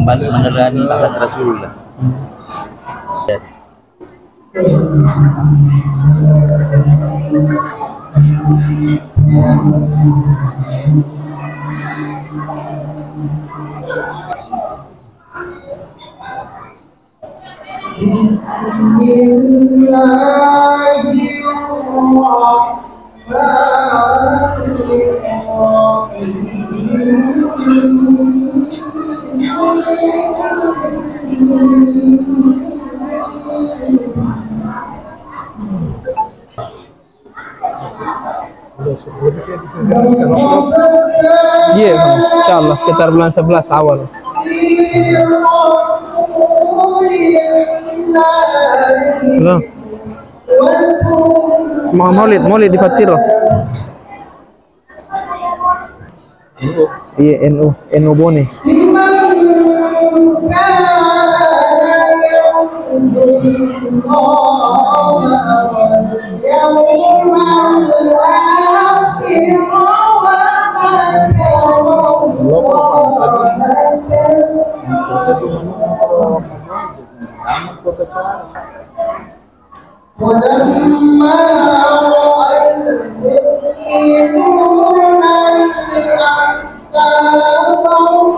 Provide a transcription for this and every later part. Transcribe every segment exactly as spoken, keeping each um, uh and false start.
Menerani Muhammad Rasulullah. Bismillahirrahmanirrahim. Iya, insyaallah sekitar bulan sebelas awal. Halo. Ma-, Maulid, Maulid di Patiro. Iya, N U, N U Bone. فلما رأى المؤمنون الأحزاب قالوا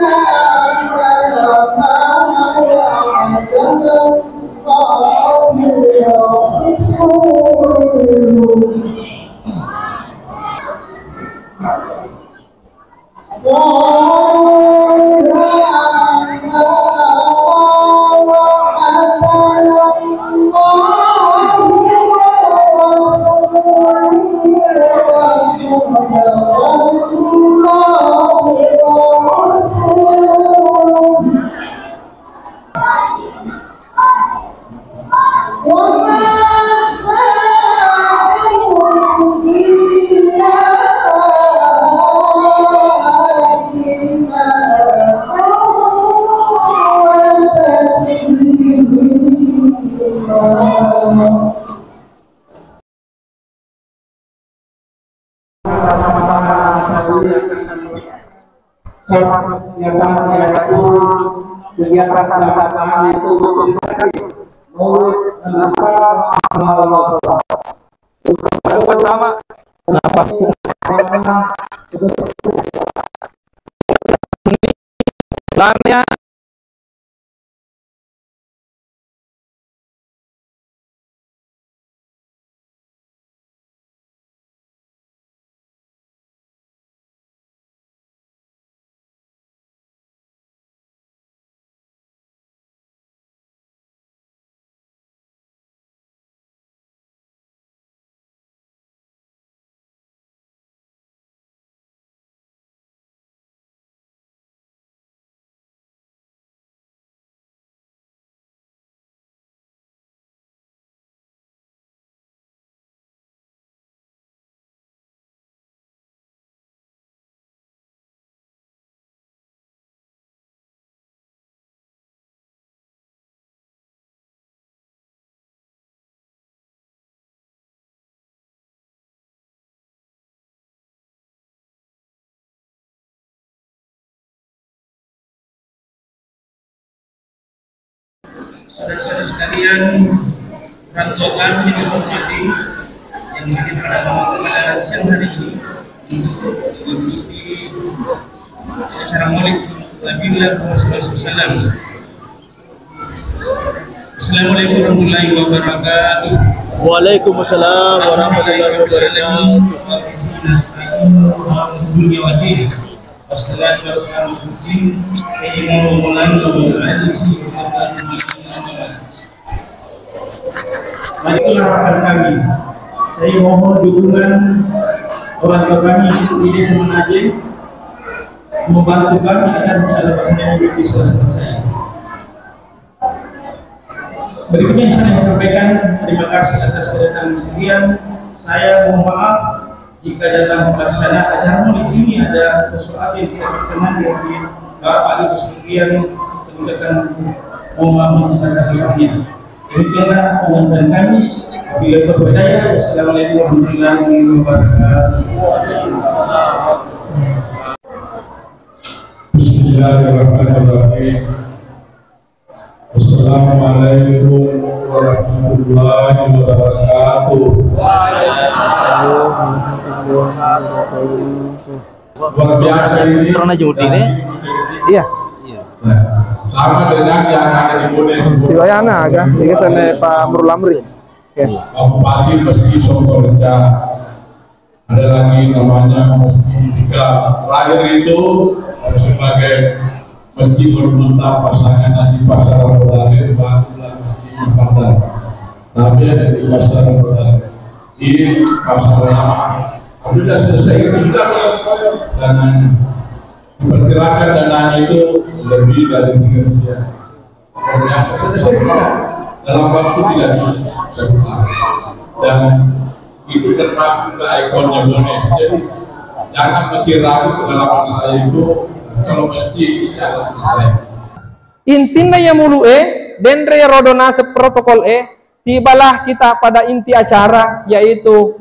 هذا ما وعدنا الله ورسوله. Kegiatan keagamaan itu betul tadi. Maulid dan amal. Pertama, kenapa? Lamia. Saudara-saudara sekalian, orang tua kami yang saya hormati, yang hadir pada, pada siang hari ini untuk mengikuti acara Maulid Nabiullah Muhammad sallallahu alaihi wasallam. Assalamualaikum warahmatullahi wabarakatuh. Waalaikumsalam warahmatullahi wabarakatuh. Wassalatu wassalamu ala sayyidina wa maulana Muhammadin wa ala alihi wa sahbihi. Baiklah, harapan kami, saya mohon dukungan orang tua kami di Desa Menaje membantu kami agar acara pernikahan ini bisa selesai. Berikutnya yang saya sampaikan, terima kasih atas kedatangan sekalian. Saya mohon maaf jika dalam pelaksanaan acara Maulid ini ada sesuatu yang tidak berkenan di hati Bapak Ibu sekalian, saya ucapkan mohon maaf yang sebesar-besarnya. Demikianlah pengantar kami. Wabillahi taufiq wal hidayah. Wassalamualaikum warahmatullahi wabarakatuh. Bismillahirrahmanirrahim. Assalamualaikum warahmatullahi wabarakatuh. Luar biasa ini. Pernah judi deh? Iya. Nah, sama dengan yang ada di Bone. Siwayana aga, ini sana Pak Amrul Amri. Oke. Bupati Meski Sokoreja. Ada lagi namanya Meski Istiqlal. Terakhir itu, eh, sebagai Meski Monumental, pasangan Haji Pasar Abu Dhabi, Batu dan Haji Iskandar. Tapi ada di Pasar Abu Dhabi. Di Pasar Lama. Sudah selesai, kita dananya. Diperkirakan dananya itu lebih dari tiga miliar. Dalam waktu tidak cukup. Dan itu termasuk juga ikonnya Bone. Jadi, jangan mesti ragu pengalaman saya itu, kalau mesti itu jalan saya. Intinna ya mulu e, denre ya rodo nasib protokol e, tibalah kita pada inti acara, yaitu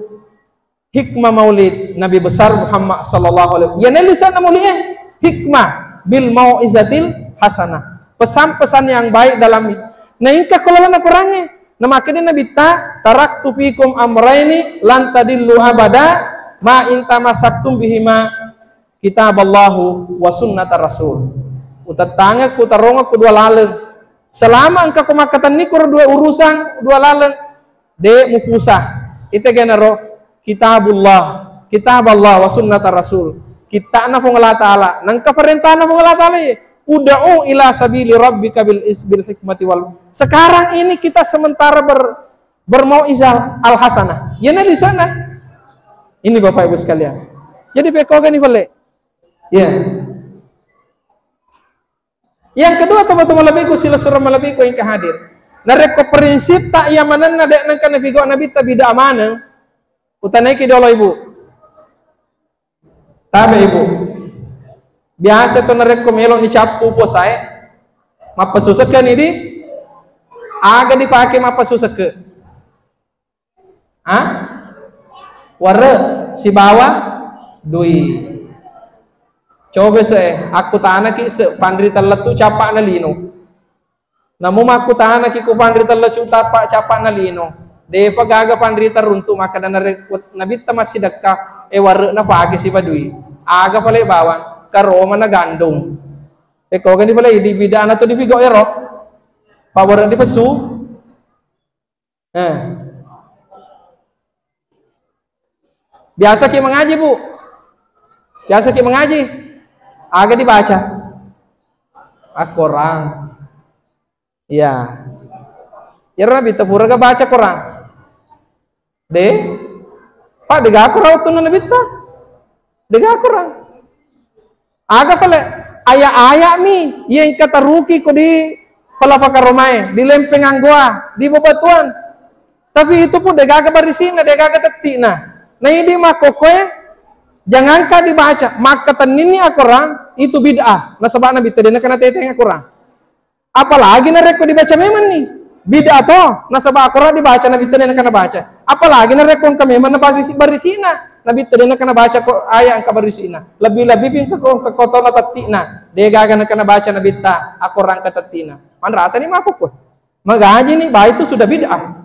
hikmah maulid Nabi besar Muhammad sallallahu alaihi wasallam. Iyana lisanna maulid e, hikmah bil mau'izatil hasanah. Pesan-pesan yang baik dalam, nah, engka ko lalenna Quran e. Namakkeda Nabitta, "Taraktu fikum amraini lan tadillu abada ma in tamassaktum bihima kitaballahu wa sunnata rasul." Utettangekku, utarongekku dua laleng. Selama engka ko makkatenni koro dua urusan, dua laleng, de mupusa. Ite genaro kitabullah, kitaballah wa sunnata rasul. Kitta'na Puang Allah Ta'ala, nengka parentana Puang Allah Ta'ala, "Ud'u ila sabili rabbika bil is-, bil hikmati wal." Sekarang ini kita sementara ber-, bermau'izah al-hasanah. Yana di sana. Ini Bapak Ibu sekalian. Jadi, fekogani fale. Ya. Yang kedua, teman-teman lebihku, silessureng malebbiku engka hadir. Narekko prinsipta iya manenna de nengka nafigo Nabitta bid'ah maneng, utanaiki dolo Ibu. Tabe Ibu. Biasa to narekko melo ni cappu puasae, mappesu sekkeni di, aga dipake mappesu sekke? Ha? Warre sibawa dui. Coba se, akkutanaki se, panrita lettu cappa'na lino. Namu makkutanaki ku panrita lettu cappa-, cappa'na lino. Depa gaga panrita runtu, makkeda nare-, Nabitta massidekka, e warre'na pake siba dui. Aga pale bawang, karoma na gandum. E kogani pale di bidana to difigo ero. Pawarre dipessu. Eh. Biasa ki mengaji, Bu? Biasa ki mengaji? Aga dibaca? Al-Quran. Iya. Iyaro Nabitta pura ga baca Quran? De? Pak, de ga Quran wettunna Nabitta? De ga Quran? Aga pale, aya-aya mi, iya engka taruki ko di pala pakaromae, di lempeng anggoa, di bebatuan. Tapi itu pun degaga barisi'na, degaga tetti'na. Nah, idi makkokkoe, jangankan dibaca, makkatenninni akorang, itu bid'ah. Nasaba Nabitta de nakana teteng akorang. Apalagi narekko dibaca memang ni. Bid'ah to, nasaba akorang dibaca, Nabitta de nakana baca. Apalagi narekko engka memang na barisi-, barisi'na. Nabitta de nakana baca ko aya engka barisi'na. Lebbi-lebbi pi engka ko, engka kotona tetti'na. Degaga nakana baca Nabitta akorang engka tetti'na. Manrasani makkokkoe. Magaji ni, bah, itu sudah bid'ah.